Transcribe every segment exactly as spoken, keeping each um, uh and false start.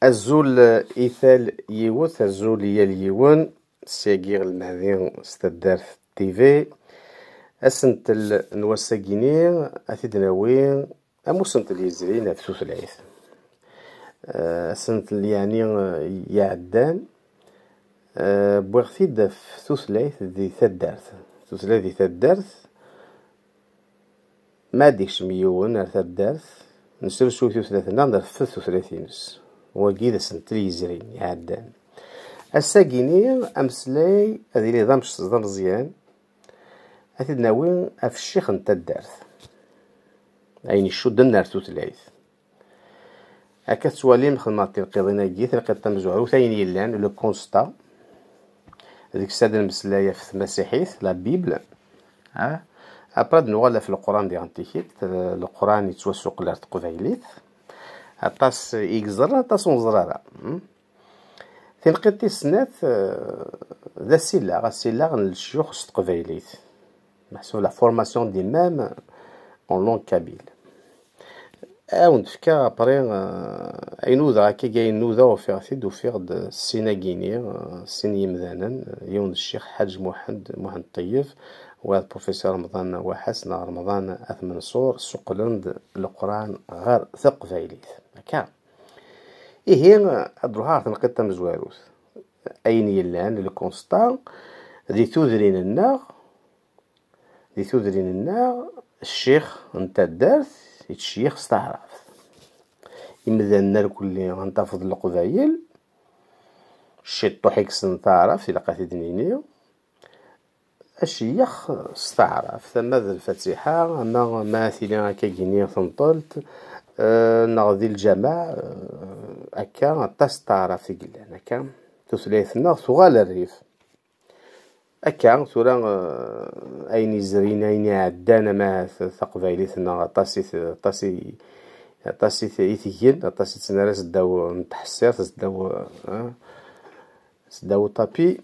Azul i tal yiwet, azul i yal yiwen. Seg Lmehdi s taddart T V. Asentel n wass-agi-ni, ad t-id-nawi am usentel yezrin ɣef tutlayt. Eh, asentel yeɛni, eh, iɛeddan, eh, wwiɣ-t-id ɣef tutlayt di taddart. Tutlayt di taddart, ma ad ikcem yiwen ar taddart, nesrusu i tutlayt-nneɣ, nerfed tutlayt-ines. Wagi d asentel yezrin, iɛeddan. Ass-agi-ni, ameslay ad yili d amec-, d ameẓyan, ad t-id-nawi ɣef ccix n taddart. Ayen icudden ar tutlayt. Akka tettwalim, xedmeɣ tinqiḍin-agi, tinqiḍ tamezwarut, ayen yellan, le constat. Deg-s ad nmeslay ɣef tmasiḥit, la Bible. Ah. Après ad nuɣal ɣef Leqran diɣen tikit, Leqran yettwasuqel ar teqbaylit. Aṭas i yeẓran, aṭas ur neẓri ara. Hmm? Tinqiḍt tis snat, eh, d asileɣ, asileɣ n lecyux s teqbaylit. Meḥsub la formation d'imam en langue kabyle. Ad wen-d-fkeɣ après, eh, ayen nudaɣ akka, ayen nudaɣ ufiɣ-t-id, ufiɣ-d sin-agi-ni, eh, sin yimdanen, eh, yiwen d ccix Ḥaǧ Muḥend, Muḥend Ṭeyyeb, wayeḍ professeur Remḍan Waḥas neɣ Remḍan At Menṣur, suqlen-d Leqran ɣer teqbaylit. Akka. Ihi, ad ruḥeɣ ɣer tenqiḍt tamezwarut. Ayen yellan, le constat, di tudrin-nneɣ, di tudrin-nneɣ, ccix n taddart yettceyyix s taɛrabt. Imdanen irkelli ad tafeḍ Leqbayel, ciṭṭuḥ i yessnen taɛrabt, ilaq ad t-id-nini, aceyyex s taɛrabt, ama d lfatiḥa, ama ma tili akka gini tenṭelt, eh, neɣ di lǧameɛ, eh, akka, aṭas n taɛrabt i yellan, akka. Tutlayt-nneɣ tuɣal rrif. Akka, tura, eh, ayen yezrin, ayen iɛeddan, ama t-, taqbaylit-nneɣ, aṭas i t-, aṭas i, aṭas i t-, i tgen, aṭas i tettnara s ddaw n tḥessirt, s ddaw, eh, s ddaw uṭapi.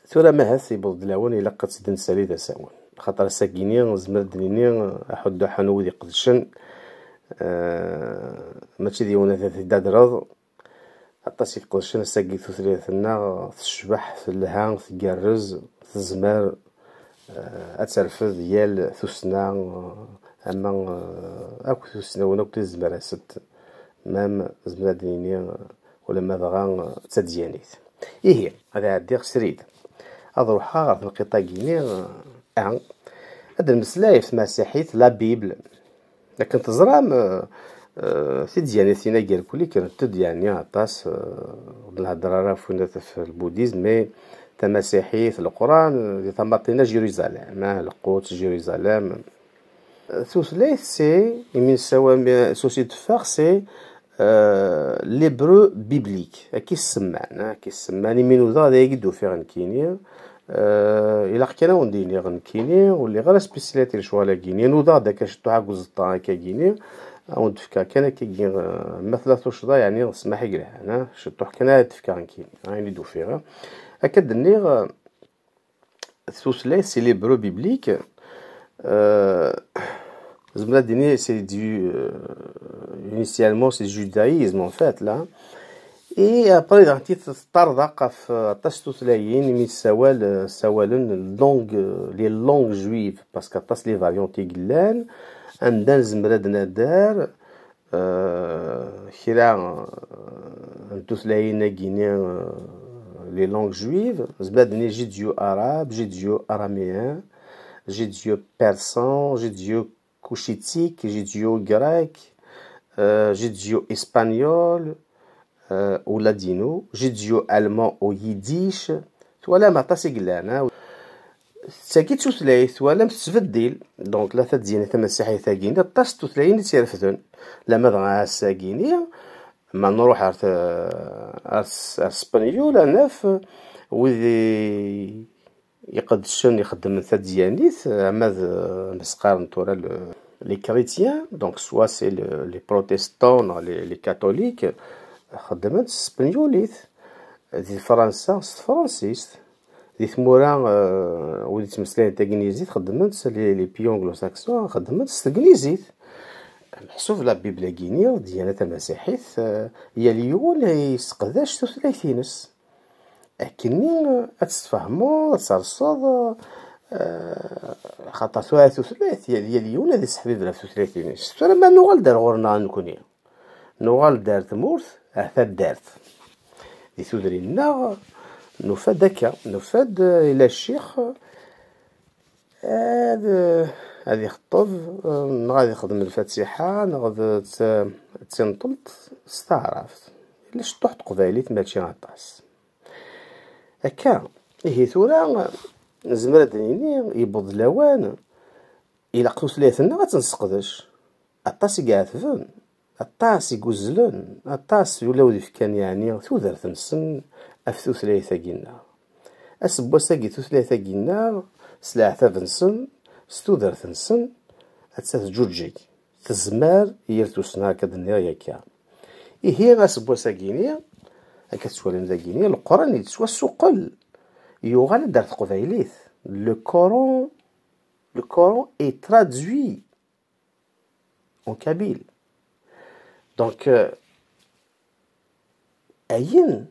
Tura, ma ahat yewweḍ-d lawan, ilaq ad tt-id-nsali d asawen. Axaṭer ass-agi-ni, nezmer ad d-nini, aḥuddu ḥanu wid iqedcen, eh, mačči d yiwen ad t-id-adreḍ. Aṭas i iqedcen ass-agi tutlayt-nneɣ, tecbeḥ, telha, tgerrez, tezmer, eh, ad terfed yal tussna, eh, ama, eh, akk tussnawen akk tizmer-asent. Mam, nezmer ad d-nini, ulamma dɣa d tadyanit. Ihi, ad ɛeddiɣ srid. Ad ruḥeɣ ɣer tenqiḍt-agi-ni, a, ad d-nmeslay ɣef tmasiḥit, la Bible. Akken teẓram, eh, eh, tidyanin-agi irkelli kkrent-d, yeɛni, aṭas, eh, ur d-nhedder ara ɣef winat ɣef lbudizm, mais tamasiḥit, Leqran, di tamaṭ-ina Jérusalem, ah, Lquds, Jérusalem. Tutlayt, c'est, imi nessawal, mi s-, s-, i d-teffeɣ, c'est, euh, l'hébreu biblique. Akka i s-semman, ah, akka i s-semman, imi nudaɣ d ayagi d-ufiɣ nekkini. Euh, ilaq kan ad wen-d-iniɣ nekkini, ur lliɣ ara spécialité lecɣal-agi-ni. Nudaɣ-d akka ciṭṭuḥ deg uẓeṭṭa akka-gini, ad wen-d-fkeɣ kan akka-gi, euh, ma tella tuccḍa, yeɛni, ssmaḥ i yelhan, ah, ciṭṭuḥ kan ad d-fkeɣ nekkini, ayen i d-ufiɣ. Akka d-nniɣ, euh, tutlayt, c'est l'hébreu biblique. Euh, zemreɣ ad d-iniɣ, c'est du, euh, initialement, c'est du judaïsme, en fait, là. Et après, daɣen, teṭṭerḍeq ɣef, euh, aṭas n tutlayin, imi ssawal, euh, ssawalen langue, euh, les langues juives, parce que aṭas les variantes i yellan, anda nezmer ad nadder, Euh, kra, euh, n tutlayin-agi-ni, euh, les langues juives, nezmer ad d-nini judéo-arabe, judéo-araméen, judéo-persan, judéo-couchitique, judéo-grec, euh, judéo-espagnol, euh, ou ladino, judéo-allemand ou yiddish. Twalam aṭas i yellan, ha? Tagi d tutlayt, twalam, tettbeddil. Donc, la tadyanit tamasiḥit-agi-ni, aṭas n tutlayin i tt-irefden. Lama dɣa ass-agi-ni, ma nruḥ ar t-, ar s-, ar Spenyul, ad naf wid i, iqeddcen, ixeddmen tadyanit, ama d, ma s-qqaren tura le, les chrétiens, donc soit c'est le, les protestants, neɣ les, les catholiques, xeddmen s tespenyulit. Di Fransa, s tefransist. Di tmura, euh, wid yettmeslayen tagnizit, xeddmen-tt, les, les pays anglo-saxons, xeddmen-tt s tegnizit. Meḥsub la Bible-agi-nni, ddiyana tamasiḥit, eh, yal yiwen yesseqdac tutlayt-ines. Akkenni ad tfehmeḍ, ad terseḍ, eh, xaṭer tura tutlayt, yal, yal yiwen ad iseḥbiber ɣef tutlayt-ines. Tura ma nuɣal-d ar ɣur-neɣ nekkni, nuɣal-d ar tmurt, ar taddart. Di tudrin-nneɣ, nufa-d akka, nufa-d, eh, ila ccix, ad, ad ixeṭṭeb, eh, neɣ ad ixdem lfatiḥa, neɣ d, d, d tinṭelt s taɛrabt. Ila ciṭuḥ teqbaylit, mačči aṭas. Akka, ihi tura, nezmer ad d-nini, yewweḍ lawan, ilaq tutlayt-nneɣ ad tt-nesseqdec. Aṭas i iɛetben, aṭas i yuzzlen, aṭas ulaw d-ifkan, yeɛni tudert-nsen ɣef tutlayt-agi-nneɣ. Aseggas-agi tutlayt-agi-nneɣ, s leɛtab-nsen, s tudert-nsen, atta teǧǧuǧeg, tezmer yir tussna, akka d-nniɣ yakka. Ihi aseggas-agi-ni, akka tettwalim dagi-ni, Leqran yettwassuqel, yuɣal-d ar teqbaylit. Le Coran, le Coran est traduit en kabyle. Donc, euh, ayen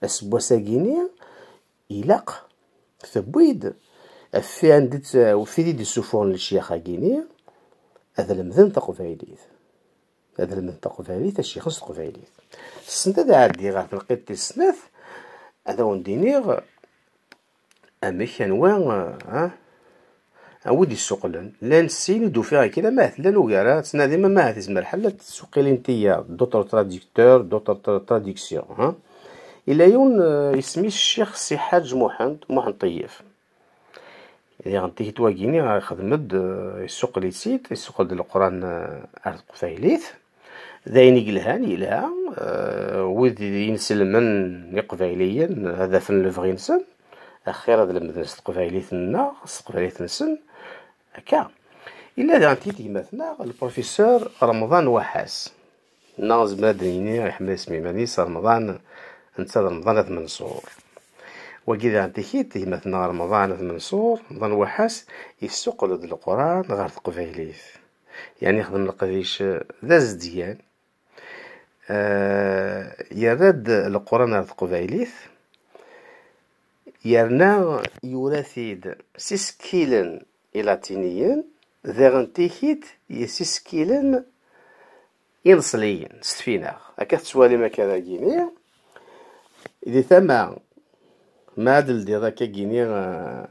aseggas-agi-ni ilaq tewwi-d ɣef wid i d-isufuɣen lecyax-agi-ni ad lemden taqbaylit. Ad lemden taqbaylit, ad ceyyxen s teqbaylit. Send ad ɛeddiɣ ɣer tenqiḍt tis snat, ad awen-d-iniɣ amek, anwa, ah, anwa i d-issuqlen? Llan sin i d-ufiɣ akka, ma ahat llan ugar, ah, ttnadim, ma ahat izmer lḥal ad tsuqilin tiyaḍ, d'autres traducteurs, d'autres tra-, traductions, ah. Ila yiwen, eh, isem-is Ccix Si Ḥaǧ Muḥend, Muḥend Ṭeyyef. Diɣen tikit wagini ixdem-d, eh, issuqel-itt-id, issuqel-d Leqran, eh, ar teqbaylit. D ayen i yelhan, yelha, eh, wid inselmen iqbayliyen ad afen lebɣi-nsen, axir ad lemden s teqbaylit-nneɣ, s teqbaylit-nsen, akka. Illa daɣen tikit gma-tneɣ, lprofisur Remḍan Waḥas. Neɣ nezmer ad d-nini iḥemmel isem iman-is Remḍan, netta d Remḍan At Menṣur. Wagi daɣen tikit gma-tneɣ Remḍan At Menṣur, Remḍan Waḥas, yessuqel-d Leqran ɣer teqbaylit. Yeɛni yexdem leqdic d azedgan, eh, yerra-d Leqran ar teqbaylit, yerna yura-t-id s isekkilen ilatiniyen, daɣen tikit s isekkilen ineṣliyen, s tfinaɣ. Akka tettwalim akka dagini, di tama, ma ad ldiḍ akka gini, eh,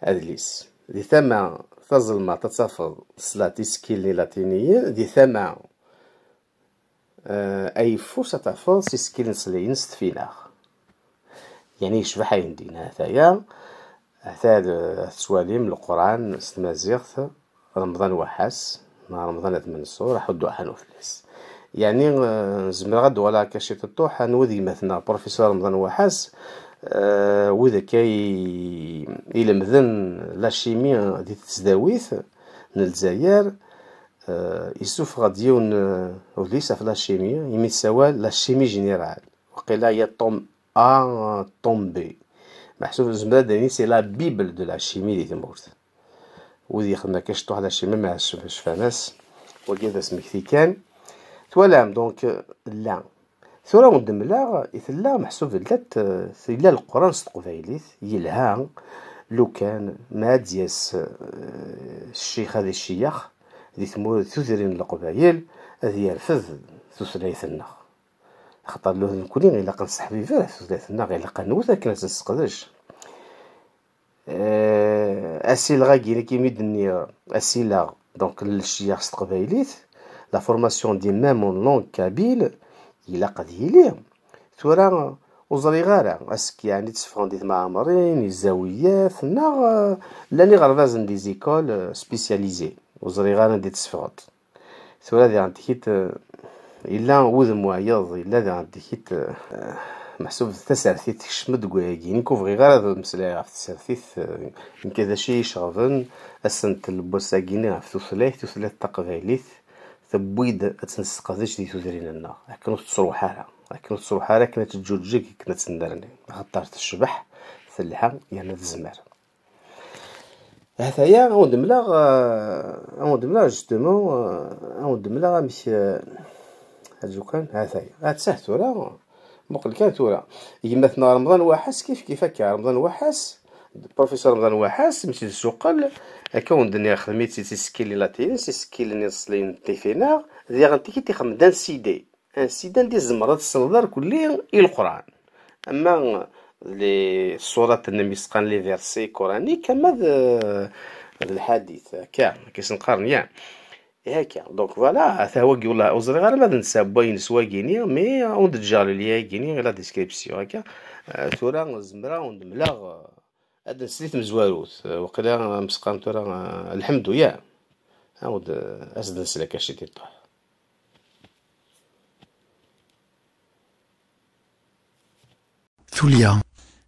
adlis. Di tama tazelmaḍt ad tafeḍ slat isekkilen ilatiniyen, di tama, eh, ayeffus ad tafeḍ s isekkilen ineṣliyen s tfinaɣ. Yeɛni yecbeḥ ayen din, hataya, ata d, tettwalim Leqran s tmaziɣt, Remḍan Waḥas, neɣ Remḍan At Menṣur, aḥuddu aḥanu fell-as. Yeɛni, eh, zemreɣ ad d-uɣaleɣ akka ciṭuḥ, anwa d gma-tneɣ, Professeur Remḍan Waḥas, eh, wid akka i, ilemden la chimie di tesdawit n Lezzayer, eh, yessufeɣ-d yiwen, eh, udlis ɣef la chimie, imi tessawal la chimie générale. Waqila ya tome A, tome B. Meḥsub nezmer ad d-nini c'est la Bible de la chimie di tmurt. Wid yexdem akka ciṭuḥ la chimie, ma cfan-as, wagi d asmekti kan. Twalam, donc, la. Tura wen-d-mleɣ, i tella meḥsub llat, eh, tella Leqran s teqbaylit, yelha, lukan, ma ad d-yas, eh, ccix ad iceyyex di tmur-, tudrin n Leqbayel, ad yerfed tutlayt-nneɣ. Axaṭer lu d nekkni ilaq ad nesseḥbiber tutlayt-nneɣ, ilaq ad nwet akken ad tt-nesseqdec. Eh, asileɣ-agi, nekk imi d-nniɣ asileɣ, donc, n lecyax s teqbaylit, la formation des mèmes en langue kabyle, ilaq ad yili. Tura, ur ẓriɣ ara, ass-, yeɛni tteffɣen di tmeɛmrin, izawiyat, neɣ, eh, llan iɣerbazen, des écoles, eh, spécialisées. Ur ẓriɣ ara anda i tteffɣent. Tura diɣen tikit, eh, yella wudem wayeḍ, yella diɣen tikit, eh, meḥsub d tasertit tekcem-d deg wayagi. Nekk ur bɣiɣ ara ad meslayeɣ ɣef tsertit, eh, nekk d acu i yi-iceɣben, asentel n wass-agi-nni ɣef tutlayt, tutlayt taqbaylit, tewwi-d ad tt-nesseqdec di tudrin-nneɣ, akken ur tettruḥ ara, akken ur tettruḥ ara, akken ad teǧǧuǧǧeg, akken ad tennerni, axaṭer tecbeḥ, telha, yerna tezmer. Hataya, ad wen-d-mleɣ, euh, ad wen-d-mleɣ, justement, euh, ad wen-d-mleɣ amek, euh, azukan, hataya. Attah tura, muqel kan tura. Gma-tneɣ Remḍan Waḥas, kif kif akka, Remḍan Waḥas, professeur Remḍan Waḥas, mi tt-id-suqel, akka wen-d-nniɣ, xdem-itt d tisekkilin latines, tisekkilin iṣelin n tifinaɣ, diɣen tikit ixdem-d un CD. Un CD anda tzemreḍ ad tesleḍ irkelli i Leqran. Ama les surat-nni mi s-qqaren les versets coraniques, ama d, d lḥadit, akka, akka i sen-qqaren, ya. Ihi akka. Donc voilà, ata wagi, wallah, ur ẓriɣ ara ma d netta n wayen s wagini, mais on d-ǧǧeɣ le lien-agini, la description, akka. Euh, tura, zemreɣ, ad d-mleɣ, euh, ad nsel i tmezwarut. Euh, waqila, euh, mseqqaren tura, euh, lḥemdu, ya. Ad, euh, as-d-nsel akka ciṭiṭuḥ. Tulya,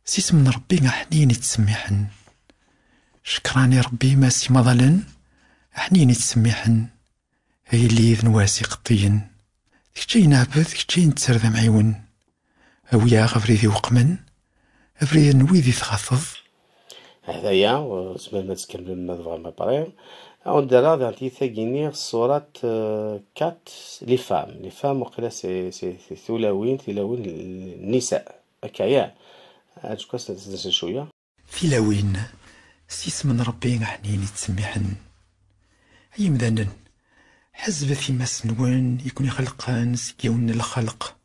s isem n Ṛebbi aḥnin ittsemmiḥen. Cekran i Ṛebbi, Mass imaḍalen, aḥnin ittsemmiḥen. Ay agellid n wass iqeṭṭiyen, d kečč ay neɛbed, d kečč ay netter d amɛiwen. Awi-yaɣ abrid iweqmen, abrid n wid i tɣateḍ. Ḥdaya, tzemrem ad tkemmlem ma tebɣam après. Ad wen-d-rreɣ daɣen tiyita-gini, ṣṣurat, euh, quatre, les femmes. Les femmes, waqila c'est, c'est, c'est tulawin, tilawin n nisa. Akka, ya. Ad nsel cwiya. Tilawin, s isem n Ṛebbi aḥnin ittsemmiḥen. Ay imdanen, ḥezbet imassen-nwen i ken-ixelqen seg yiwen n lxelq,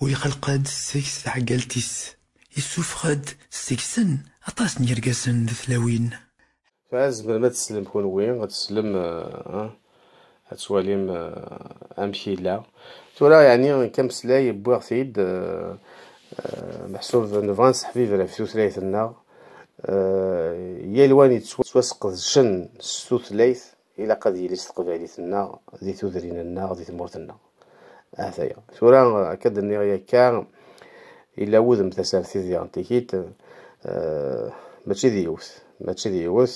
u ixelq-d seg-s taɛeggalt-is, issufeɣ-d seg-sen aṭas n yergazen d tlawin. Tzemrem ad teslem kunwi, ad teslem, eh, ad twalim, eh, amek yella. Tura, yeɛni, nekk ameslay wwiɣ-t-id, eh, eh, meḥsub nebɣa ad nseḥbiber ɣef tutlayt-nneɣ. Eh, yal wa yettwasqedcen s tutlayt, ilaq ad yili s teqbaylit-nneɣ, di tudrin-nneɣ, di tmurt-nneɣ. Ahat aya. Tura, akka d-nniɣ yakka, yella wudem tasertit diɣen tikit, eh, mačči d yiwet, mačči d yiwet,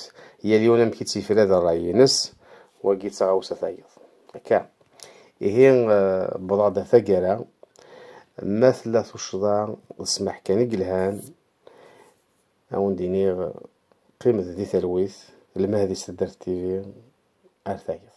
yal yiwen amek i tt-yefra d ṛṛay-ines, wagi d taɣawsa tayeḍ. Akka. Ihi, eh, wwḍeɣ-d ar taggara, ma tella tuccḍa d ssmaḥ kan i yelhan, ad wen-d-iniɣ, qqimet di talwit, Lmehdi s Taddart T V, ar tayeḍ.